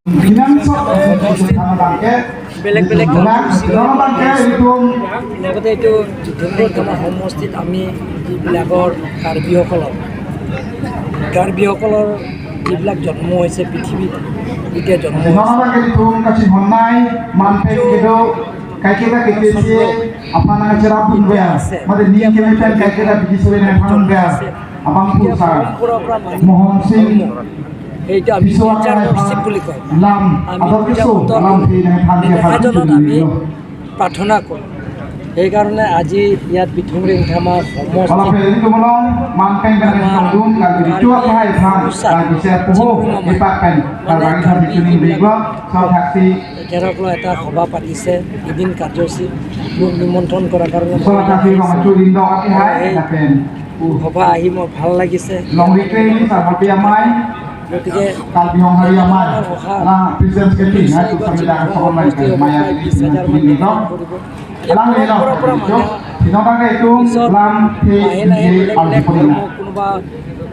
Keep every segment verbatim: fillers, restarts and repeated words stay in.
Finance, বেলেগ বেলেগ কাৰ্যসূচী লৈ লগতে এইটো ডিব্ৰুগড় সমষ্টিত আমি যিবিলাকৰ কাৰ্বিসকলৰ, কাৰ্বিসকলৰ যিবিলাক জন্ম হৈছে পৃথিৱীত, এতিয়া জন্ম হৈছে। Nonabang ke itum kachinghon nai, manpeng kedo, kaiketa ketesi, aphan nangcherap pun ber. Mate ni kemepen kaiketa bidi sore nangphan ber. Abang pusar, Mohon Singh, সেইটা আমি Biswa Karai Richard Phan, বুলি কয়। Lam, আমি Ador Keso, পূজামণ্ডপ Lam Thi nangphan ke নেদেখা হাত জনত আমি তুলি দিলো। প্ৰাৰ্থনা কৰোঁ। সেইকাৰণে আজি ইয়াত বিথুং ৰেংথামা সমষ্টিত Kalau peli itu belum, manpeng kan আমাৰ dum, kan di cuak hai phan, kan bisa puhu, dipakai, kan bagi kan di kuning bego, so taksi. এঘাৰক লৈ এটা সভা পাতিছে, এদিন কাৰ্যসূচী মোক নিমন্ত্ৰণ কৰাৰ কাৰণে মই So taksi ইয়াত bang আহিছোঁ। Macu Lindo aki hai, Hey. Napen. সভা আহি মোৰ ভাল লাগিছে। Long weekend, Sahabi Amai, গতিকে Kalbihong Hari Amai, la Princess Keti, hai tu kami dah sekolah lagi, Maya ini, Lindo. Alang ni lo, Lindo. Sino pakai itu, Lam Thi, Alpuri. কোনোবা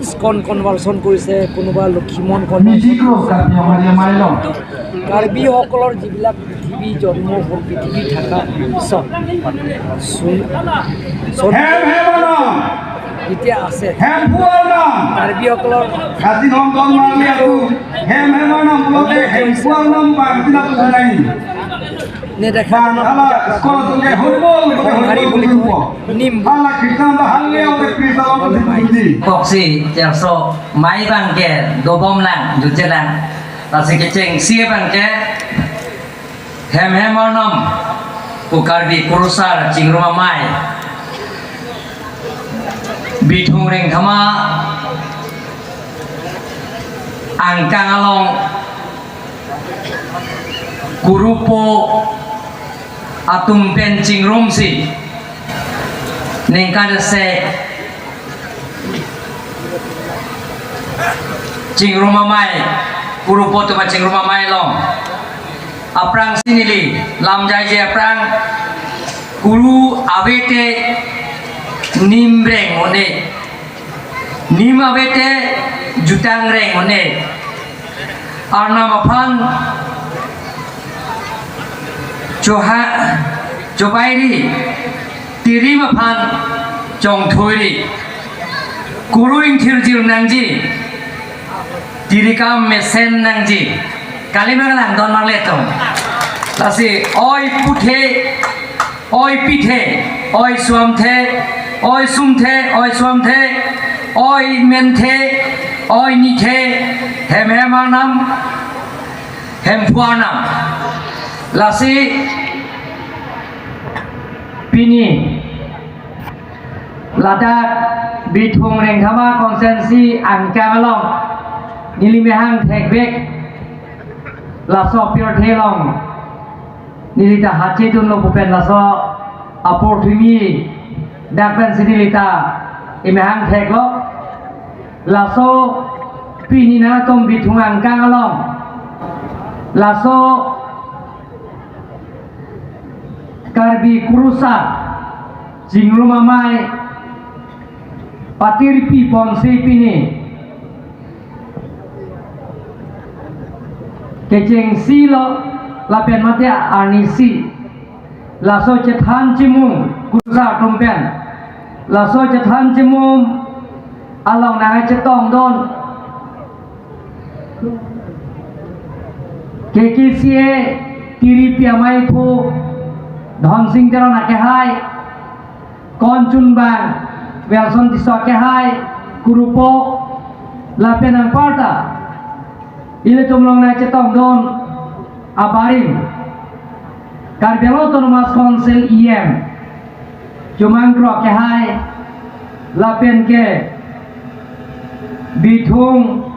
ISKCON conversion কৰিছে, কোনোবা লক্ষীমন conversion Miji kro, Kalbihong Hari Amai lo. কাৰ্বিসকলৰ যিবিলাক পৃথিৱী জন্ম হ'ল, পৃথিৱী থকা পিছত চুন-, চন-, Hem hem ano, যেতিয়া আছে, hem pu ano. কাৰ্বিসকলৰ Kasi nonton mali aku, hem hem ano, mulo de hem pu ano, bang tina pu nai. নেদেখা Bang hala, sekolah tu ke horbol, tu ke horbol tu ke horbol. নিম Hala kita dah hal yang ke kita lawan sendiri. Koksi, cerso, mai bang ke, dobom lang, juje lang. Lasi kechengsi bang ke, Hem hem arnam, pu Karbi Kurusar Chingrum Amai, Bithung Rengthama angkang along kurupo atum pen chingrumsi, ningkan isi Chingrum Amai, kurupo atum achingrum amei along. Aphrangsi neli lam jaije aphrang, kuru ave te nim reng un-e, nim ave te jutang reng un-e. Arnam aphan choha-, chobai ri, tirim aphan chongthui ri. Kuru ingthir jir nangji, tirikam mesen nangji. Kali ma lang don mang letum. Lasi oi puthe, oi pithe, oi suamthe, oi sumthe, oi suamthe, oi menthe, oi nithe, hem hem arnam, hemphu arnam. Lasi pini ladak Bithung Rengthama constituency angkang along neli mehang thekbek laso pirthe along neli ta hachedunlo pu pen laso apor thimi dak pensi neli ta emehang theklo. Laso pini nangtum Bithung angkang along laso Karbi Kurusar Chingrum Amei patirpi ponsi pini kechengsi lo lapen mate arnisi laso chethan chimung Kurusar atum pen, laso chethan chimung along nangchetongdun K K C A tiripi ameiphu Dhonsing Teron akehai, konchunbang Welson Tisso akehai, kurupo lapen anparta ilitum along nangchetongdun abarim Karbi Anglong Autonomous Council E M Chumang Kro akehai, lapen ke Bithung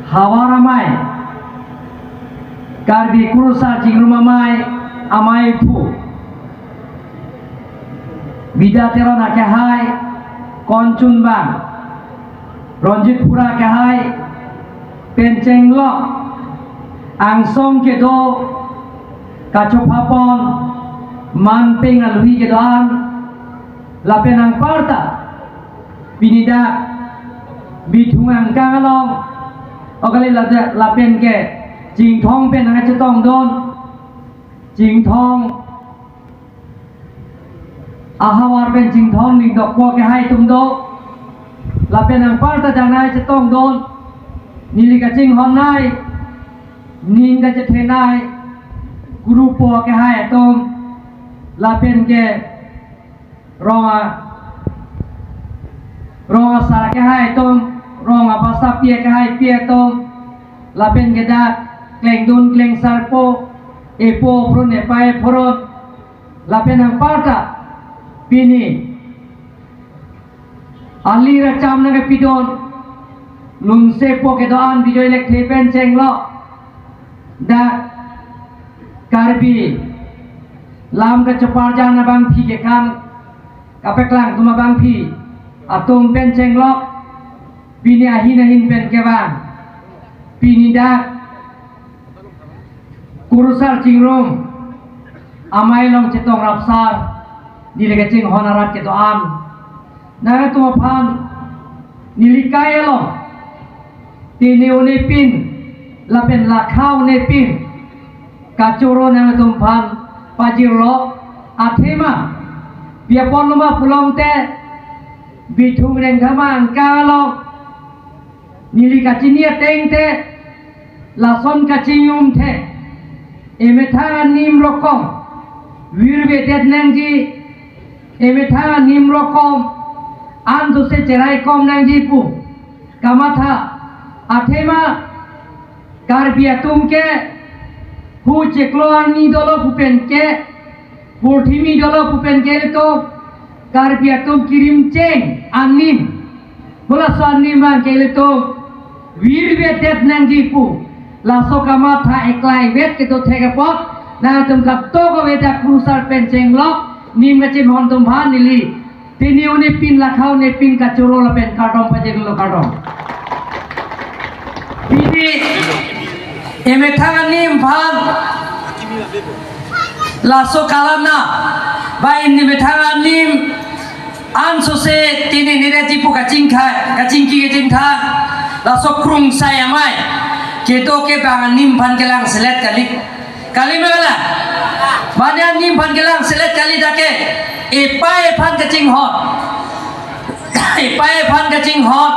Havar Amei, Karbi Kurusar Chingrum Amei ameiphu Bida Teron akehai, konchunbang Ronjit Phura akehai, pen chenglok angsong kedo kachopha pon manpeng aluhi kedo-an lapen anparta pini dak Bithung angkang along, o kali lada lapen ke Chinthong pen nangchetongdun, Chinthong ahavar pen Chinthong ning dokpo kehai atum do, lapen anparta janai chetongdun, neli kachinghonnei, ning kachethenei, kurupo kehai atum, lapen ke rong a, rong asar kehai atum, rong abasa pi kehai pi atum, lapen ke dak klengdun klengsarpo, epo phurun epai phurun, lapen anparta pini ali racham nangkepidun, lunsepo kedo-an Bijoy Lekthe pen chenglok, dak Karbi lam kacheparjan abangpi kekan kapeklang atum abangpi atum pen chenglok, pini ahin ahin pen kevang, pini dak kurusar chingrum amei along chetong rapsar, neli kachinghon arat kedo-an, nangtum aphan neli kai along tini unepin lapen lakha unepin kachoro nangtum aphan pajirlo, athema pi apotlo ma pulote Bithung Rengthama angkang along neli kachini ateng te lason kachingjum the, emethang anim rokom virvedet nangji, emethang anim rokom ansose cheraikom nangji pu kamatha, athema Karbi atum ke hu chiklo arni dolo pu pen ke, purthimi dolo pu pen ke ilitum Karbi atum kirim cheng anim, halaso anim abang ke ilitum virvedet nangji pu, laso kamatha eklaivet kedo thek apot, nangtum kadokave dak kurusar pen chenglok, ning kachinghon atum aphan neli tini unepin lakha unepin kachoro lapen kardom pajirlo, kardom. Pini emethang anim aphan laso kalana, ba pini emethang anim ansose tini nirji pu kachingthang, kachingki kachingthang, laso krungsai amei kedo ke bang anim aphan kelangselet kali. Kali ma la? Mane anim aphan kelangselet kali dak ke. Epai aphan kachinghon. Epai aphan kachinghon.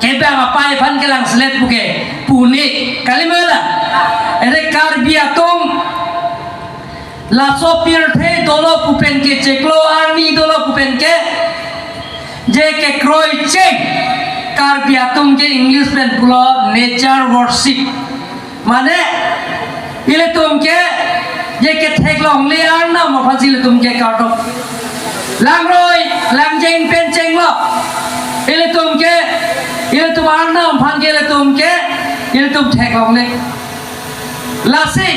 Kebang apai aphan kelangselet pu ke. Pune. Kali ma la? Ere Karbi atum laso pirthe dolo pu pen ke, chiklo arni dolo pu pen ke, je kekroi cheng, Karbi atum ke English pen pulo nature worship. Mane ilitum ke je ketheklongle Arnam aphansi ilitum ke kardom. Langroi langjeng pen chenglok, ilitum ke, ilitum Arnam aphan ke ilitum ke, ilitum theklongle. Lasi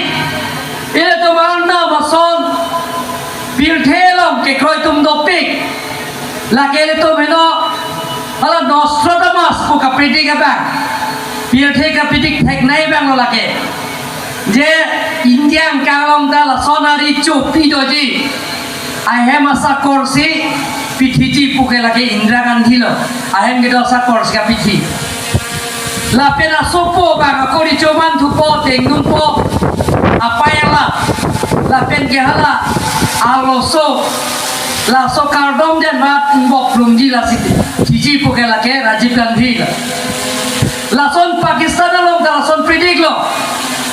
ilitum Arnam ason pirthe along kekroi atum dopik. Lake ilitum heno, hala Nostradamus pu kapredict abang, pirthe kapredict theknei abang lo lake. Je India angkang along ta lason ari chopi doji. Ahem asakor si pithiji pu ke lake Indira Gandhi lo. Ahem kedo asakor si kapithi. Lapen asopo abang akori choman thupo, dengdunpo, apai alam. Lapen ke hala arloso, laso kardom den mat mbok lungji lasi thiji pu ke lake Rajiv Gandhi lo. Lason Pakistan along ta lason predict lo.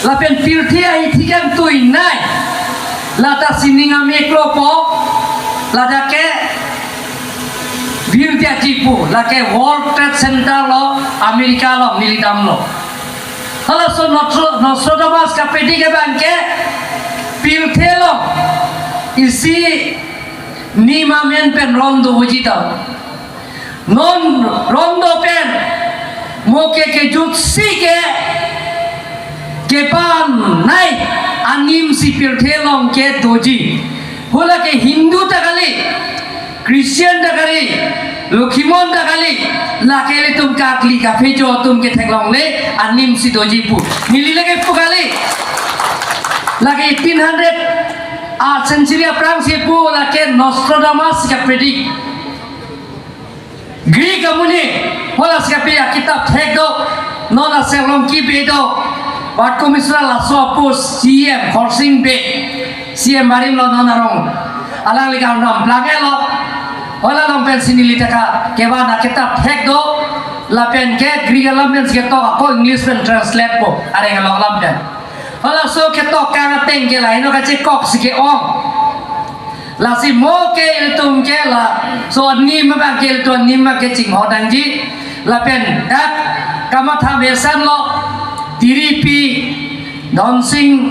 Lapen pirthe ahithi kangtuinei, lata sining ameklo po, ladak ke virvedet ji pu, lake World Trade Center lo, America lo, neli damlo. Halaso Nostra-, Nostradamus kapredict abang ke, pirthe along isi nim amen pen ron doji ta. Non ron do pen mo ke kejutsi ke kepanai anim si pirthe along ke doji. Hala ke Hindu ta kali, Christian ta kali, Lokhimon ta kali, lake ilitum karkli kaphejo atum ketheklongle anim si doji pu. Neli lake pu kali. Lake eighteen hundred, ah, century aphrang si pu lake Nostradamus kapredict. Greek amonit, hala si kaprek akitap thek do, non asek along kibe do. Ward Commissioner laso apus C M Khorsing Bey, C M barim lo non arong. Alangli ke arnam plangelo. Hala along pensi neli ta kevan aketap thek do. Lapen ke Greek alam pensi ketok ako English pen translate po. Areng along alam pen. Halaso ketok kang ateng ke laheno kachekok si ke-ong. Lasi mo ke ilitum ke laso anim abang ke ilitum anim abang ke chingho nangji. Lapen dak kamatha mesan lo tiripi Donsing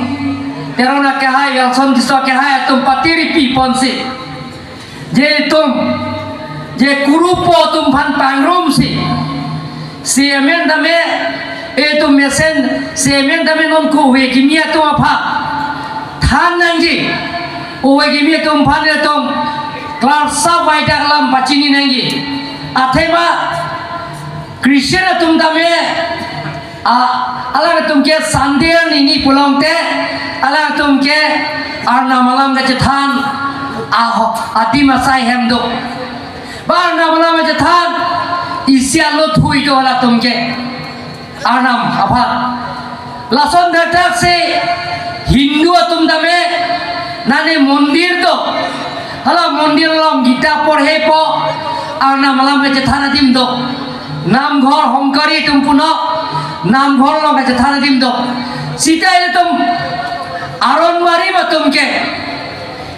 Teron akehai, Welson Tisso akehai atum patiripi ponsi, je itum, je kurupo atum aphan pangrumsi, si amen tame, itum mesen, si amen tame non ko we kimi atum aphan than nangji. O we kimi atum aphan itum klarsa bai dak alam pachini nangji. Athema Christian atum tame, a, alangtum ke Sunday arni ni pulote, alangtum ke arnam alam kachethan, aho, adim asai hem do. Ba arnam alam kachethan, isi alo thui do halatum ke. Arnam aphan. Lason dak dak si Hindu atum tame, nane mondir do. Hala mondir along Gita porhepo, arnam alam kachethan adim do. Namghor hongkari atum puno, namghor along kachethan adim do. Sita itum aron barim atum ke,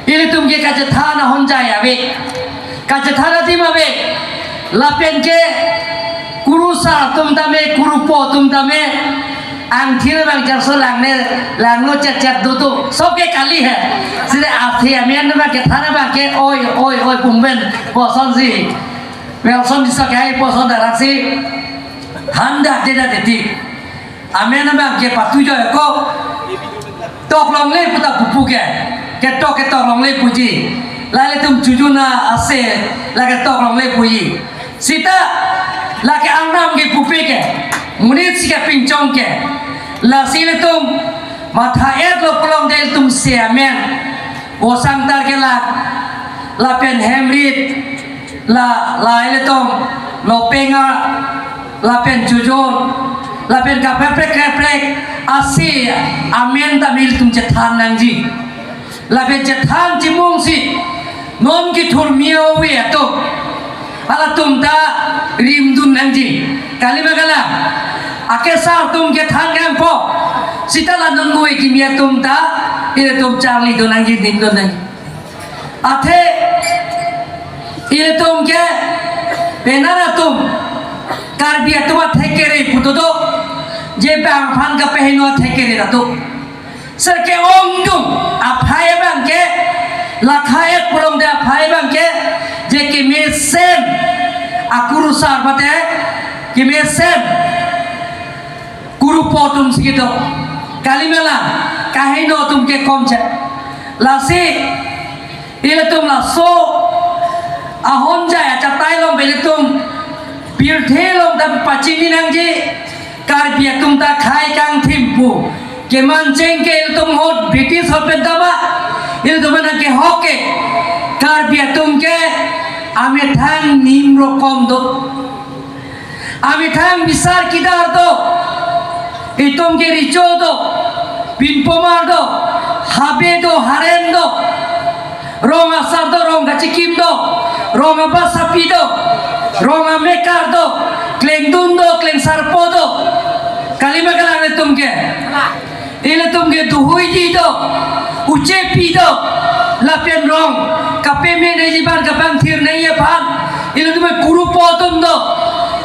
ilitum ke kachethan ahonjai ave. Kachethan adim ave. Lapen ke kurusar atum tame, kurupo atum tame, angthir abang jarso langne, langno chet chet do to. Sob ke kali he. Sire athe amen abang kethan abang ke oi, oi, oi, pumben, poson si. Welson Tisso akehai poson darak si. Handak jeda detik. Amen abang ke patu jo ko. Tok longle puta pupu ke. Ketok ketok longle puji. Lale tum chujuna ase la ketok longle puji. Sita lake arnam ke pupe ke. Monit si kepinchong ke. Lasi ilitum matha et lo pulote ilitum si amen. Bosang tar ke la. Lapen hemrit. La, la ilitum, lo penga, lapen chujun, lapen kaprek kaprek, asi amen tame ilitum chethan nangji. Lapen chethan chimungsi, non kethur miyo we atum. Halatum ta rimdun nangji. Kalima kalang. Akesar atum kethan kangpo. Sita la non we kimi atum ta, ilitum charlidun nangji, nimdun nangji. Athe ilitum ke penang atum Karbi atum athekere putu do, je bang aphan kapeheno athekere atum. Sir ke-ongdung aphai abang ke, lakha et pulote aphai abang ke, je kemesen akurusar mate, kemesen kurupo atum si kedo. Kalima lang, kaheno atum ke komche. Lasi, ilitum laso ahonjai achatai along ilitum pirthe along ta pachini nangji, Karbi atum ta khei kangthim pu. Kemancheng ke ilitum ahut British ahut pen tame, ilitum anak kehok ke, Karbi atum ke amethang nim rokom do. Amethang bisar kidar do, itum ke Recho do, Pinpomar do, Habe do, Haren do, Rong Asar do, Rong Kachikim do, Rong Abasapi do, Rong Amekar do, Klengdun do, Klengsarpo do. Kalima kalang ilitum ke. Ilitum ke Duhuiji do, Uchepi do, lapen Rong, kapeme nangji aphan, kapangthir nangji aphan, ilitum ke kurupo atum do,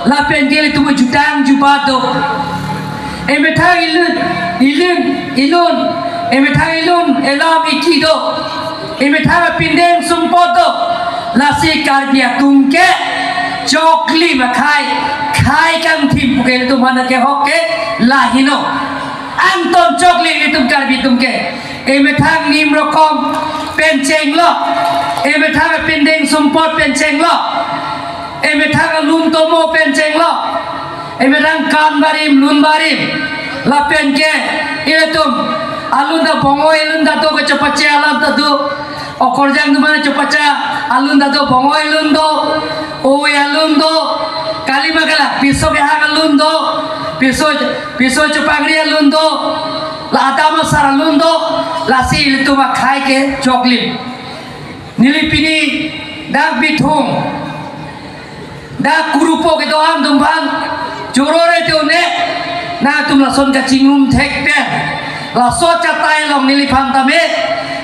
lapen ke ilitum ke jutang jubat do. Emethang ilun, ilun, ilun, emethang ilun, elam iki do, emethang pindeng sumpot do, lasi Karbi atum ke choklim akhei, khei kangthim pu ke ilitum anak kehok ke laheno. Angton choklim ilitum Karbi atum ke. Emethang nim rokom pen chenglo. Emethang pindeng sumpot pen chenglo. Emethang alun tomo pen chenglo. Emethang kan barim, lun barim. Lapen ke ilitum alun ta bongoi alun ta do, kechopache alun ta do. Okorjang atum achopache alun ta do, bongoi alun do, oi alun do, kalima kalang, piso kehang alun do, Piso, piso chepangri alun do, la adam asar alun do, lasi ilitum akhei ke choklim. Neli pini dak Bithung, dak Kurupo kedo-an atum aphan choro re te une, nangtum lason kachingrum thek pen, laso achatai along neliphan tame,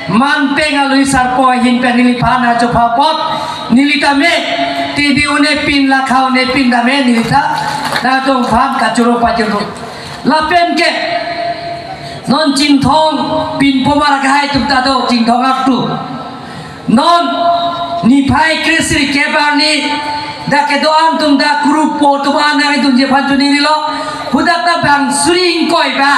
manpeng alui sarpo ahin pen neliphan achophapot, neli tame, tidi une pin lakha une pin tame neli ta, nangtum aphan kachoro pachoro. Lapen ke, non Chinthong pinpo mar akhei atum ta do, Chinthong aktu. Non niphai kre-sirkep arni, dak kedo-an atum dak Kurupo atum an nangtum je aphan choningri lo, hadak ta bang suri ingkoi ba.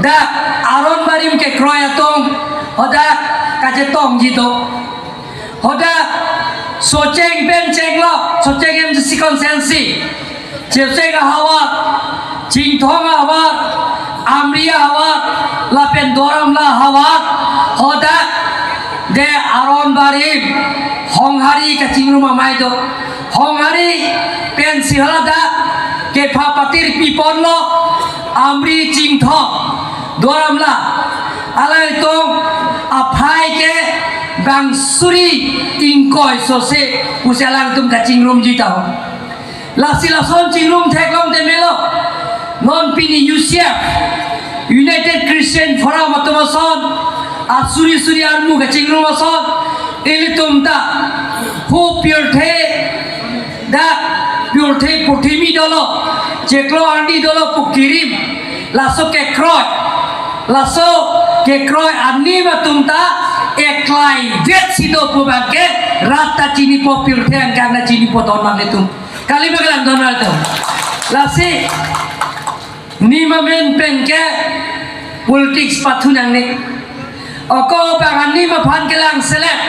Dak Aron Barim kekroi atum, hadak kachetongji do. Hadak Socheng pen chenglo, Socheng M D C constituency. Chepseng ahavar, Chinthong ahavar, Amri ahavar, lapen Duar Amla ahavar, hadak de Aron Barim, Honghari kachingrum amei do. Honghari pensi haladak kepha patir piponlo, Amri, Chinthong, Duar Amla, alangtum aphai ke bang suri ingkoi sose pusi alangtum kachingrumji ta ho. Lasi lason chingrum theklong te melo. Non pini U C F, United Christian Forum atum ason, asuri suri armu kachingrum ason, ilitum ta, hu pirthe, dak pirthe purthimi dolo, chiklo arni dolo pu kirim, laso kekroi, laso kekroi anim atum ta, eklai vet si do pu abang ke, rat ta chinipo, pirthe angkang ta chinipo don abang ilitum. Kali ma kalang don abang ilitum. Lasi, nim amen pen ke politics pathu nangne. Ako bang anim aphan kelang selet,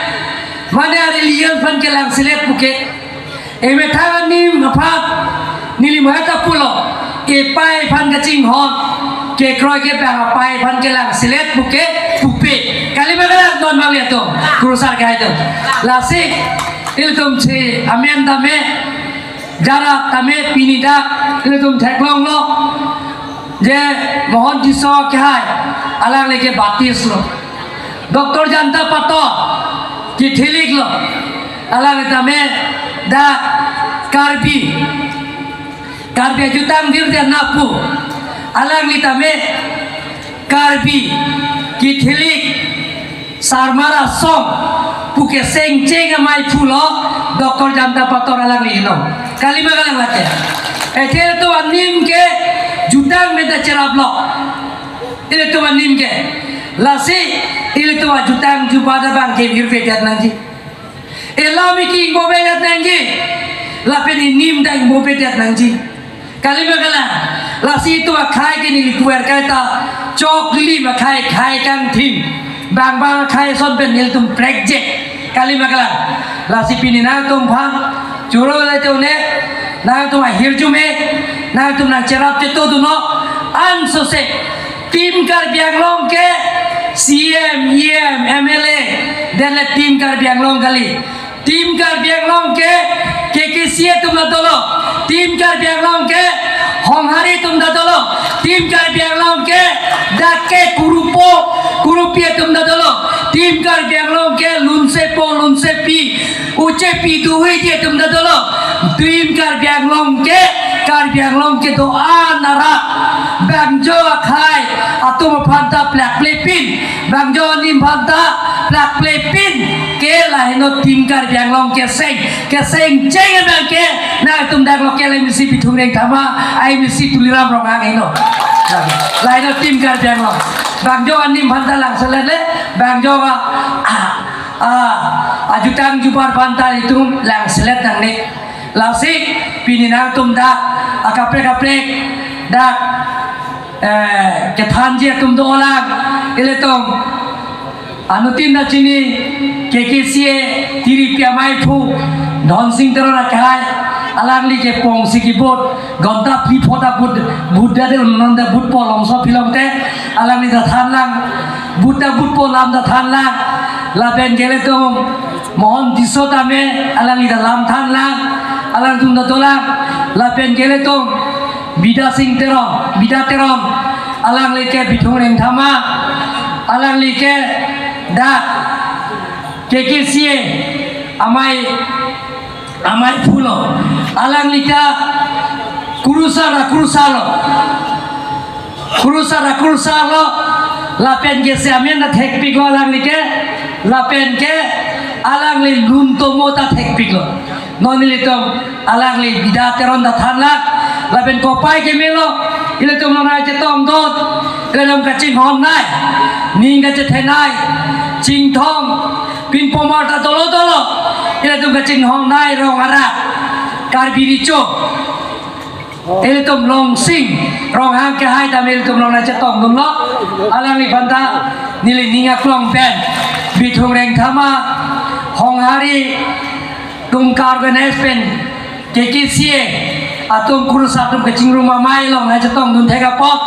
mane a-religion aphan kelang selet puke. Emethang anim aphan neli mahata pulo, epei aphan kachinghon, kekroi ke bang apei aphan kelang selet puke, pupe. Kali ma kalang don abang ilitum, kurusar akhei atum. Lasi, ilitum si amen tame, jara tame pini dak, ilitum theklonglo, je Mohon Tisso akhei, alangli ke Baptist lo. Doctor Jayanta Pator, Catholic lo. Alangli tame dak Karbi, Karbi ajutang virdet nangpo. Alangli tame Karbi, Catholic, Sarmar Asong pu kesengcheng amei pulo, Doctor Jayanta Pator alangli lo. Kali ma kalang lake. Athe ilitum anim ke jutang meda cheraplo. Ilitum anim ke. Lasi ilitum ajutang jubada abang ke virvedet nangji. Elam iki ingbovedet nangji. Lapen inim ta ingbovedet nangji. Kali ma kalang. Lasi itum akhei ke neli puver kaita, choklim akhei, khei kangthim. Bang bang akhei ason pen nelitum prekjek. Kali ma kalang. Lasi pini nangtum aphan choro le te une, nangtum ahirjume, nangtum nangcherap cheto dunnon, ansose Team Karbi Anglong ke C M, E M, M L A, denle Team Karbi Anglong kali. Team Karbi Anglong ke K K C A atum ta dolo. Team Karbi Anglong ke Honghari atum ta dolo. Team Karbi Anglong ke dak ke Kurupo, Kurupi atum ta dolo. Team Karbi Anglong ke Lunsepo, Lunsepi, Uchepi, Duhuidi atum ta dolo. Team Karbi Anglong ke Karbi Anglong kedo-an arat, bangjo akhei atum aphan ta plakplepin, bangjo anim aphan ta plakplepin, ke laheno Team Karbi Anglong keseng, kesengcheng abang ke nangtum dak local M A C Bithung Rengthama, M A C Tuliram Ronghang heno. Laheno Team Karbi Anglong. Bangjo anim aphan ta lang selet le, bangjo a, a, a, ajutang jubar aphan ta itum lang selet nangne. Lasi pini nangtum dak akaprek kaprek dak, eh, kethanji atum dolang, ilitum anuttin ta chini, K K C A tiripi amei aphu Dhonsing Teron akhei, alangli ke pongsi kebot, gonta phli pho ta vote, vote dade, non ta vote po longso philong te, alangli ta thanlang, vote ta vote po lam ta thanlang, lapen ke ilitum Mohon Tisso tame, alangli ta lam thanlang, alangtum ta dolang, lapen ke ilitum Bida Sing Teron, Bida Teron, alangli ke Bithung Rengthama, alangli ke dak K K C A amei, amei pulo, alangli ta kurusar, kurusarlo, kurusar, kurusarlo, lapen ke semen ta thekpiklo alangli ke, lapen ke alangli lun tomo ta thekpiklo. Non ilitum alangli Bida Teron ta thanlak, lapen kopai kemelo, ilitum along nangchetongdun, ilitum kachinghonnei, ning kachethenei, Chinthong, pinpomar ta dolo dolo, ilitum kachinghonnei rong arat, Karbi Recho, ilitum Longsing Ronghang kehai tame ilitum along nangchetongdunlo, alangliphan ta neli ning aklong pen, Bithung Rengthama, Honghari atum ka-organize pen, K K C A atum kurusar atum kachingrum amei along nangchetongdun thek apot,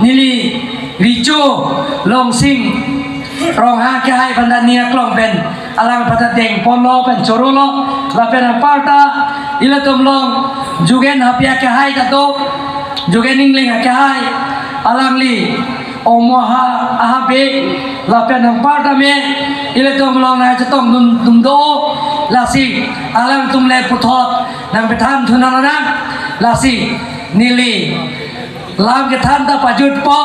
neli Recho Longsing Ronghang kehai aphan ta ning aklong pen, alangphan ta dengponlo pen chorolo, lapen anparta ilitum along Jugen Hapia kehai ta do, Jugen Ingling kehai, alangli Omo ha, aha be, lapen anparta me, ilitum along nangchetongdun dun do, lasi alangtum le puthot nangpethan thunang nang, lasi neli lam kethan ta pajutpo,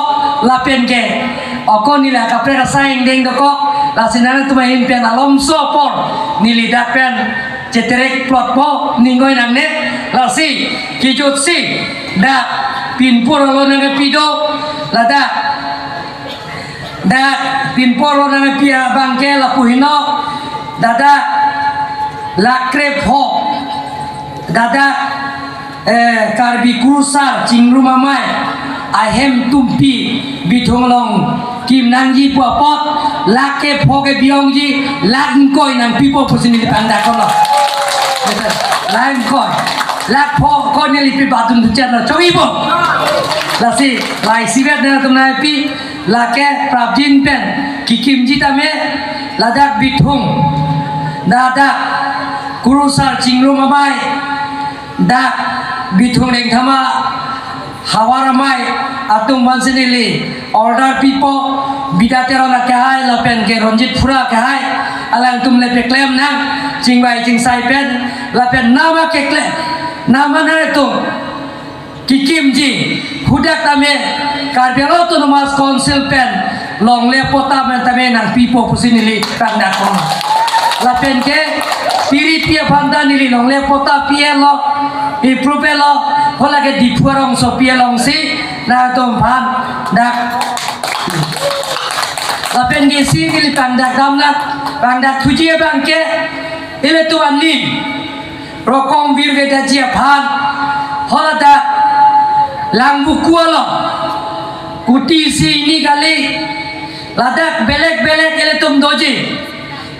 lapen ke ako neli akaprek asai ingdeng dokok, lasi nangtum ahin pen alomso apor neli dak pen cheterek plotpo, ning oi nangne, lasi kejutsi dak pinpur alo nangkepi do, ladak dak pinpur alo nangkepi abang ke lapu heno, ladak lakre pho, ladak, eh, Karbi kurusar chingrum amei ahem tumpi Bithung along kim nangji pu apot, lake pho ke bi-ongji, lak ingkoi nangpipo pusi neli pangdak kolo. Lak ingkoi, lak pho ko neli pi batum tu chen lo, chongipo. Lasi, lai isivet nangtum nangpi, lake prapjin pen kekimji tame, ladak Bithung, ladak kurusar chingrum amei, dak Bithung Rengthama havar amei atum aphansi neli order pipo, Bida Teron kehai lapen ke Ronjit Phura kehai, alangtum le peklem nang, chingvai chingsai pen, lapen nama keklem, nama nangtum kekimji, hadak tame Karbi Anglong Autonomous Council pen longle patta pen tame nangpipo pusi neli pangdak kolo. Lapen ke piri pi aphan ta neli longle patta pi-etlo, approve etlo, hala ke Diphu arongsopi alongsi nangtum aphan dak. Lapen ke isi neli pangdak damnang, pangdak thuji abang ke, ilitum aning Rongkong Birgedaji aphan, haladak Langvoku along kuti isi hini kali, ladak belek belek ilitum doji,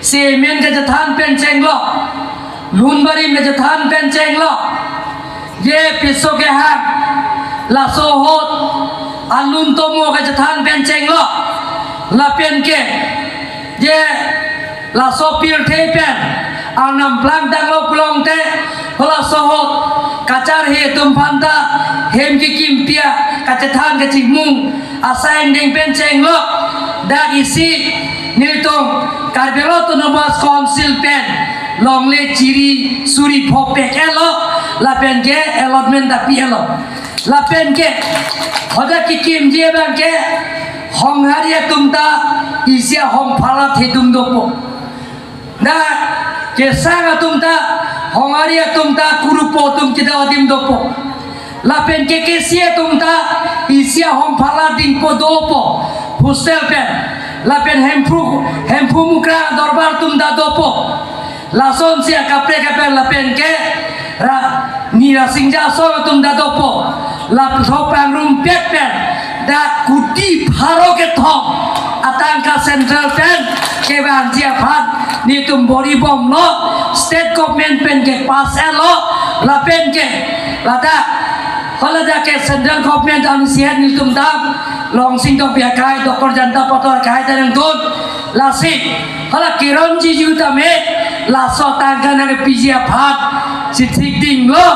semen kachethan pen chenglo, lun barim kachethan pen chenglo, je piso kehang, laso ahut alun tomo kachethan pen chenglo, lapen ke je laso pirthe pen arnam plangdanglo pulote, halaso ahut kacharhe atum aphan ta hem kekim pi-a kachethan kachimung asai ingdeng pen chenglo, dak isi nelitum Karbi Anglong Autonomous Council pen longle chiri suri pho pek-etlo, lapen ke allotment ta pi-etlo. Lapen ke, hadak kekimji abang ke, Honghari atum ta isi ahong phalat hedung dopo. Dak kesang atum ta, Honghari atum ta kurupo atum kedam adim dopo. Lapen ke K K C A atum ta isi ahong phalat dingpo dopo, hostel pen. Lapen Hemphu, Hemphu Mukrang adorbar atum ta dopo. Lasonsi akaprek kaprek lapen ke ra, ni Rasinja asong atum ta dopo. Lapuson pangrumpet pen dak kuti pharo kethom atangka central pen kevangji aphan nelitum bor-i bomlo, state government pen kepass-etlo, lapen ke ladak, haladak ke central government anusihan nelitum dam, Longsing Tokbi akai, Doctor Jayanta Pathak akai ta nangdun, lasi, hala Kiran Rijiju tame, laso atangka nangpiji aphan, Si thik dinglo,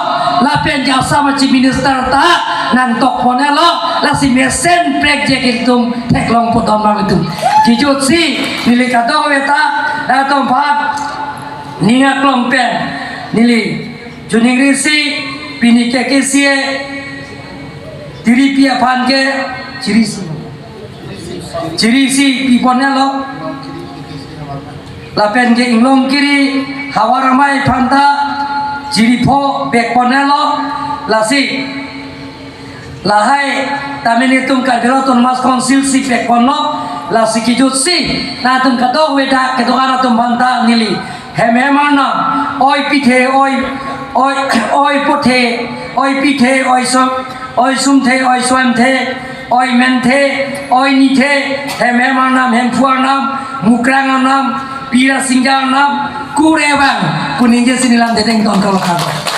lapen ke Assam Chief Minister ta nangtok ponelo, lasi mesen prekjek itum theklong pudon bang itum. Kijut si neli kadokave ta, nangtum aphan ning aklong pen neli choningri si, pini ke kesi e tiripi aphan ke chirisi, chirisi pi ponelo. Lapen ke Inglongkiri Havar Amei aphan ta chiri pho pek ponelo. Lasi lahai tame nelitum Karbi Anglong Autonomous Council si pek ponlo. Lasi kijut si nangtum kadokave ta kedo-an atum aphan ta neli hem hem arnam, oi pithe, oi, oi, oi pothe, oi pithe, oi so, oi sumthe, oi soemthe, oi menthe, oi nithe, hem hem arnam, Hemphu arnam, Mukrang arnam, Pira Singja arnam, kurevang, kuningje si neli lam deteng ton kalo kado.